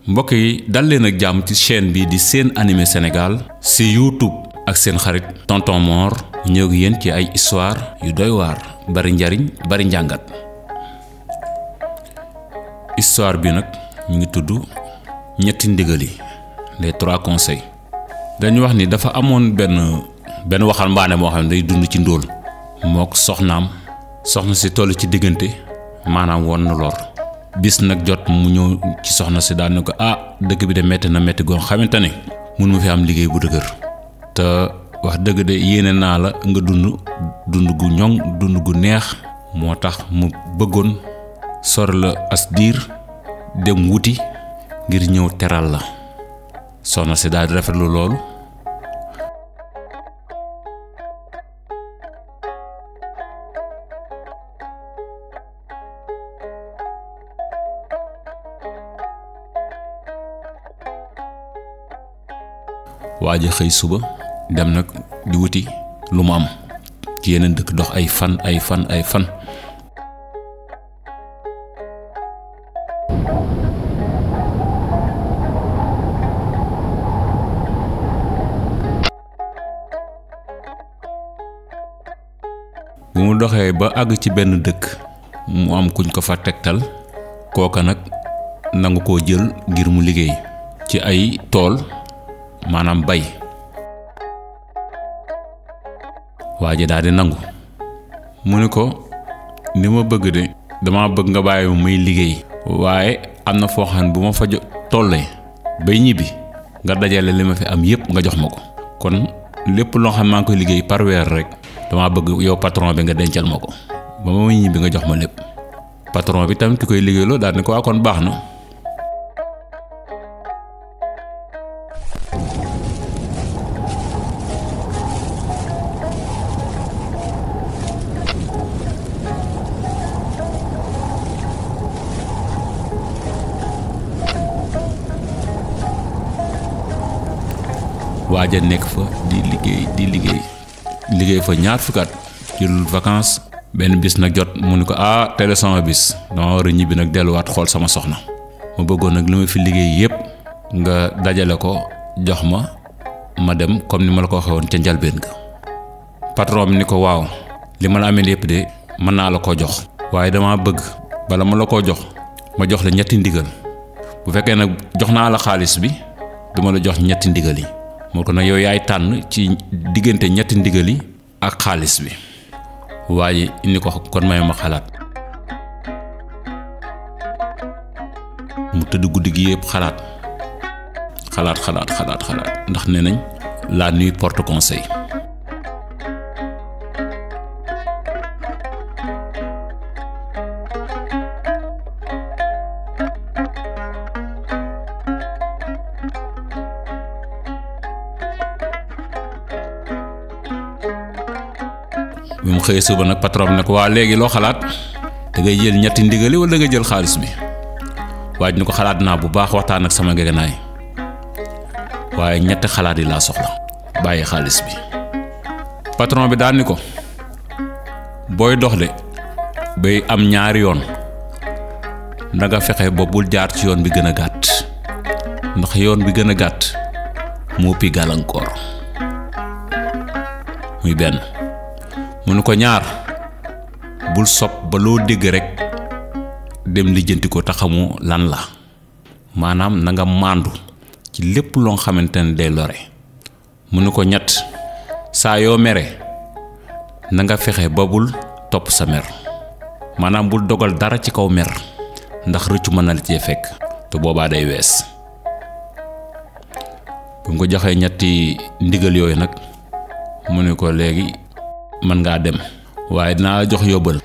mbokk yi dal leen ak jàmm ci chaîne bi di Sen Animé Sénégal si YouTube ak seen xarit Tonton Mor ñëw ak yéen ci ay histoire yu doy waar bari njariñ bari njàngat. histoire bi nag mi ngi tudd ñetti ndigal yi les 3 conseils. dañu wax ni dafa amoon benn waxambaane moo xam ne day dund ci ndóol mook soxnaam soxna si toll ci diggante maanaam woon na lor bis nag jot mu ñëw ci soxna si daal ne ko dëkk bi de metti na metti goon xamante ne mun ma fi am liggéey bu dëgër te wax dëgg de yéene naa la nga dund gu ñoŋ dund gu neex moo tax mu bëggoon sore la as diir dem wuti ngir ñëw teral la. soxna si daal di rafetlu loolu waa ji xëy suba dem nag di wuti lu mu am ci yeneen dëkk dox ay fan bu mu doxee ba àgg ci benn dëkk mu am kuñ ko fa tegtal kooka nag nangu koo jël ngir mu liggéey ci ay tool maanaam bay. waa ji daal di nangu mu ne ko ni ma bëgg de dama bëgg nga bàyyi ma muy liggéey waaye am na foo xam ne bu ma fa tollee bay ñibbi nga dajale li ma fi am yépp nga jox ma ko kon lépp loo xam maa ngi koy liggéey par weer rek dama bëgg yow patron bi nga dencal ma ko ba ma ñibbi nga jox ma lépp. patron bi tamit ki koy liggéeyloo daal ne ko kon baax na. waaja nekk fa di liggéey fa ñaar fukki at jëlul vacances benn bis nag jot mu ne ko tey sama bis dama war a ñibbi nag delluwaat xool sama soxna ma bëggoon nag li ma fi liggéey yépp nga dajale ko jox ma dem comme ni ma la ko waxee woon ca njalbeen ga. patron bi ni ko waaw li ma la amee yépp de mën naa la koo jox waaye dama bëgg bala ma la koo jox ma jox la ñetti ndigal bu fekkee nag jox naa la xaalis bi duma la jox ñetti ndigal yi moo ko nag yow yaay tànn ci diggante ñetti ndigal yi ak xaalis bi. waaye indi ko kon may ma xalaat mu tëdd guddi gi yëpp xalaat ndax nee nañ la nuit porte conseil. bi mu xëyee suba nag patron ne ko waa léegi loo xalaat da ngay jël ñetti ndigali wala da nga jël xaalis bi waaj ni ko xalaat naa bu baax waxtaan ak sama ngegenaay waaye ñetti xalaat yi laa soxla bàyyi xaalis bi. patron bi daal ni ko booy dox de bay am ñaari yoon da nga fexe ba bul jaar ci yoon bi gën a gàtt ndax yoon bi gën a gàtt moo pi gàllankoor muy benn. mu ne ko ñaar bul sopp ba loo dégg rek dem lijjanti ko te xamoo lan la maanaam na nga màndu ci lépp loo xamante ne day lore. mu ne ko ñett saa yoo mere na nga fexe ba bul topp sa mer maanaam bul dogal dara ci kaw mer ndax rëccu mën na la cee fekk te boobaa day wees. bu mu ko joxee ñetti ndigal yooyu nag mu ne ko léegi mën ngaa dem waaye dinaa la jox yóbbal.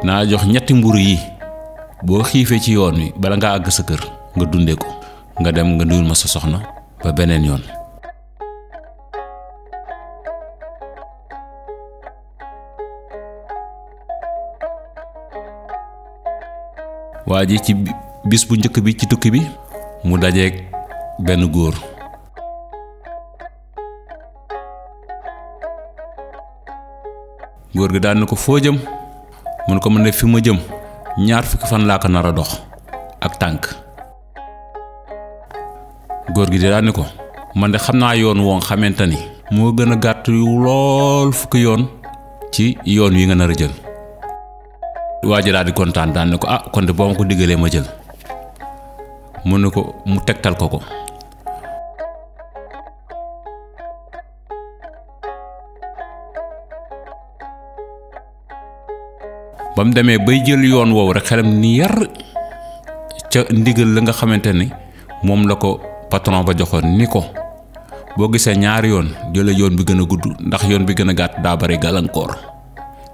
dinaa la jox ñetti mburu yi boo xiifee ci yoon wi bala ngaa àgg sa kër nga dundee ko nga dem nga nuyul ma sa soxna ba beneen yoon. waa ji ci bis bu njëkk bi ci tukki bi mu dajeeg benn góor. góor gi daan na ko foo jëm mu ne ko man de fi ma jëm ñaar fukki fan laa ko nar a dox ak tànk. góor gi daa ni ko man de xam naa yoon woo xamante ni moo gën a gàtt yu lool fukki yoon ci yoon wi nga nar a jël. waa ji daal di kontaan daan ne ko ah kon de boo ma ko diggalee ma jël. mu ne ko mu tegtal ko ko. ba mu demee bay jël yoon woowu rek xelam ni yar ca ndigal la nga xamante ni moom la ko patron ba joxoon ni ko boo gisee ñaari yoon jële yoon bi gën a gudd ndax yoon bi gën a gàtt daa bari gàllankoor.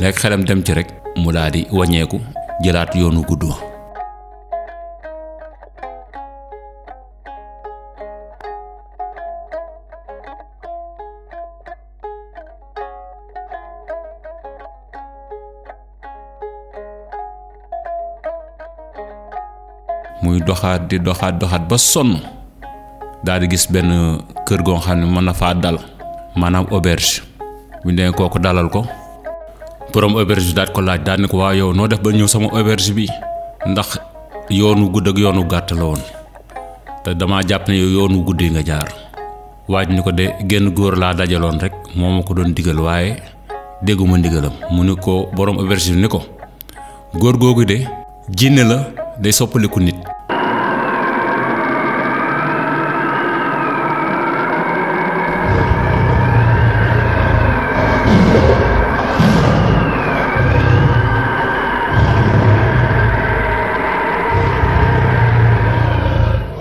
léegi xelam dem ci rek mu daal di wàññeeku jëlaat yoonu gudd. muy doxaat di doxaat ba sonn daal di gis benn kër goo xam ne mën na faa dal maanaam auberge bu ñu kooku dalal ko borom auberge bi daal ko laaj daal ni ko waa yow noo def ba ñëw sama auberge bi ndax yoonu gudd ak yoonu gàtt la woon te dama jàpp ne yow yoonu gudd yi nga jaar. waaj ni ko de genn góor laa dajaloon rek moo ma ko doon digal waaye dégguma ndigalam. mu ni ko borom auberge bi ni ko góor googu de jinne la day soppaliku nit.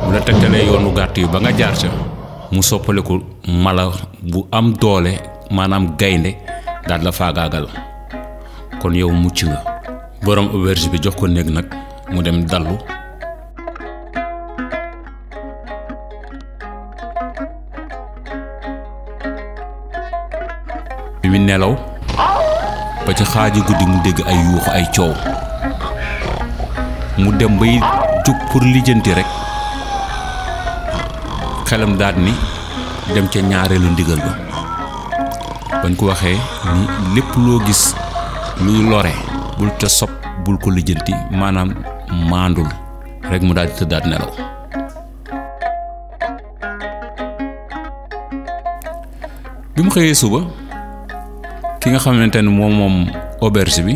bu la tegtalee yoonu gàtt yi ba nga jaar ca mu soppaliku mala bu am doole maanaam gaynde daal la faagaagal kon yow mucc nga. borom auberge bi jox ko néeg nag mu dem dallu. bi mu nelaw ba ci xaaji guddi mu dégg ay yuuxu ay coow mu dem bay jóg pour lijjanti rek xelam daal ni dem ca ñaareelu ndigal ba. bañ ko waxee ni lépp loo gis luy lore bul ca sopp bul ko lijjanti maanaam maandul rek mu daal di tëddaat nelaw. bi mu xëyee suba ki nga xamante ni moom auberge bi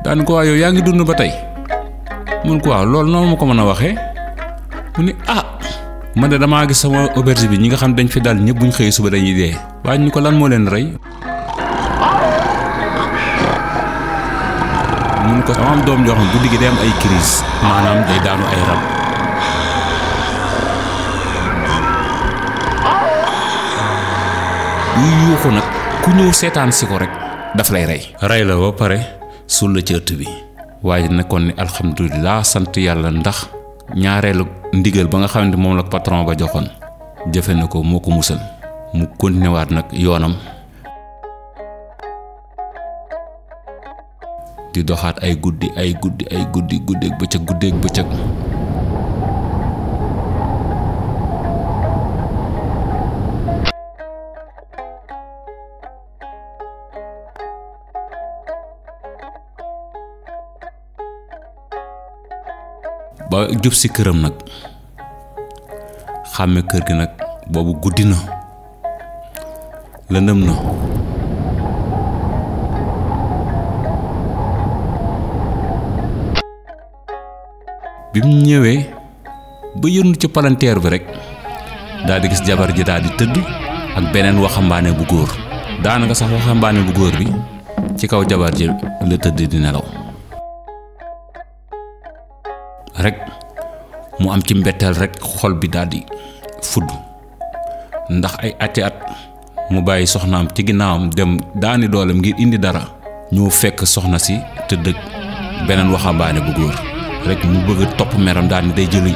daan ko waa yow yaa ngi dund ba tey mun ko waaw loolu noonu ma ko mën a waxee mu ni man de damaa gis sama auberge bi ñi nga xam dañ fi daal ñëpp buñ xëyee suba dañuy dee. waaye ñu ko lan moo leen rey mun ko sama am doom joo xam guddi gi day am ay crise maanaam day daanu ay rab. yuy yuuxu nag ku ñëw seetaan si ko rek daf lay rey la ba pare suul la ci ëtt bi. waaye nekkoon ni alhamdulilah sant yàlla ndax ñaareelu ndigal ba nga xam ne moom la patron ba joxoon jëfe na ko moo ko musal. mu continué waat nag yoonam di doxaat ay guddi guddeeg bëccëg. ba jub si këram nag xàmme kër gi nag boobu guddi na lëndëm na. bi mu ñëwee ba yëndu ci palanteer bi rek daal di gis jabar ji daal di tëdd ak beneen waxambaane bu góor. daanaka sax waxambaane bu góor bi ci kaw jabar ji la tëdd di nelaw rek mu am ci mbetteel rek xol bi daal di fudd ndax ay ati at mu bàyyi soxnaam ci ginnaawam dem daani dooleem ngir indi dara ñoo fekk soxna si tëdd ak beneen waxambaane bu góor rek mu bëgg topp meram daal ni day jëli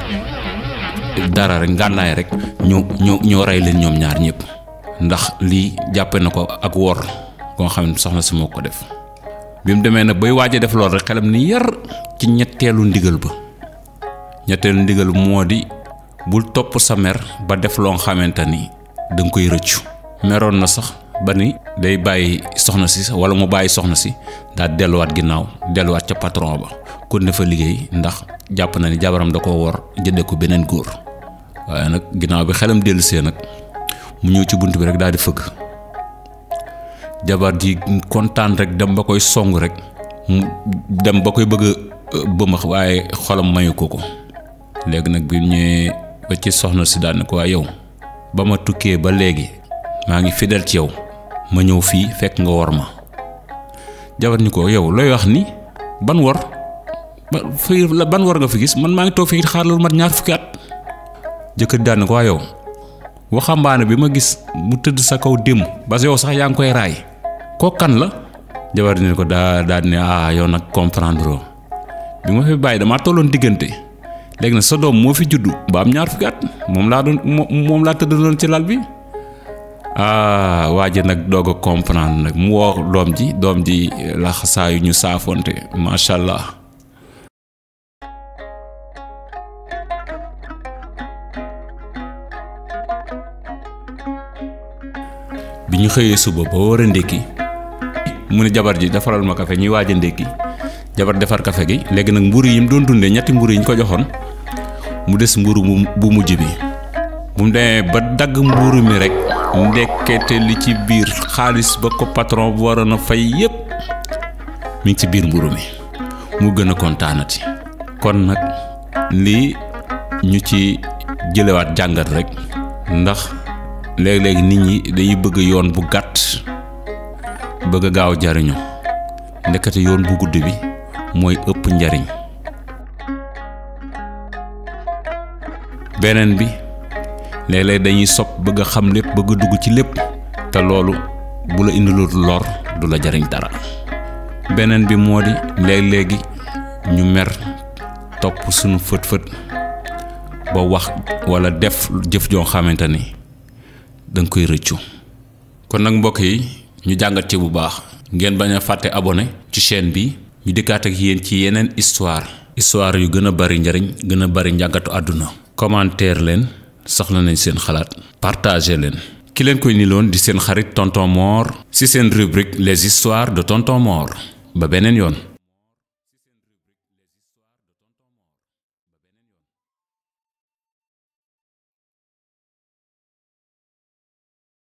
dara rek ngànnaay rek ñoo rey leen ñoom ñaar ñëpp ndax lii jàppe na ko ak wor koo xam ne soxna si moo ko def. bi mu demee nag bay waaje def lool rek xelam ni yar ci ñetteelu ndigal ba. ñetteelu ndigal moo di bul topp sa mer ba def loo xamante ni danga koy rëccu. meroon na sax ba ni day bàyyi soxna si wala mu bàyyi soxna si daal delluwaat ginnaaw delluwaat ca patron ba kon ne fa liggéey ndax jàpp na ni jabaram da ko wor jëndee ko beneen góor. waaye nag ginnaaw bi xelam dellusee nag mu ñëw ci bunt bi rek daal di fëgg jabar ji kontaan rek dem ba koy song rek mu dem ba koy bëgg a bëmax waaye xolam mayu ko ko. léegi nag bi ñëwee ba ci soxna si daal ne ko waaye yow ba ma tukkee ba léegi maa ngi fidèle ci yow ma ñëw fii fekk nga wor ma. jabar ni ko yow looy wax ni ban wor ban wor nga fi gis man maa ngi toog fii xaar lu mat 20 at. jëkkër daal ne ko waa yow waxambaane bi ma gis mu tëdd sa kaw démb ba yow sax yaa ngi koy raay koo kan la. jabar ni ko daal ne yow nag comprendre bi ma fi bàyyi damaa tolloon diggante léegi nag sa doom moo fi juddu ba am 20 at moom laa tëddaloon ci lal bi. waa ji nag doog a comprendre nag mu woo doom ji laxasaayu ñu saafonte macha allah. bi ñu xëyee suba ba war a ndékki mu ne jabar ji defaral ma kafe ñuy waaj a ndékki jabar defar kafe gi léegi nag mburu yi mu doon dundee ñetti mburu yi ñu ko joxoon mu des mburu bu mujj bi bu mu demee ba dagg mburu mi rek ndekkete li ci biir xaalis ba ko patron bu waroon a fay yépp mi ngi ci biir mburu mi mu gën a kontaanati. kon nag lii ñu ci jëlewaat jàngat rek ndax léeg-léegi nit ñi dañuy bëgg yoon bu gàtt bëgg a gaaw jariñu ndekete yoon bu gudd bi mooy ëpp njariñ. beneen bi léeg-léeg dañuy sopp bëgg a xam lépp bëgg a dugg ci lépp te loolu bu la indilul lor du la jariñ dara. beneen bi moo di léeg-léegi ñu mer topp suñu fët ba wax walla def jëf joo xamante ni danga koy rëccu. kon nag mbokk yi ñu jàngat ci bu baax ngeen bañ a fàtte abonné ci chaîne bi ñu dikkaat ak yéen ci yeneen histoire yu gën a bari njariñ gën a bari njàngatu àdduna. commentaire leen soxla nañ seen xalaat partager leen. ki leen koy niloon di seen xarit tonton Mor ci seen rubrique les histoires de tonton Mor ba beneen yoon.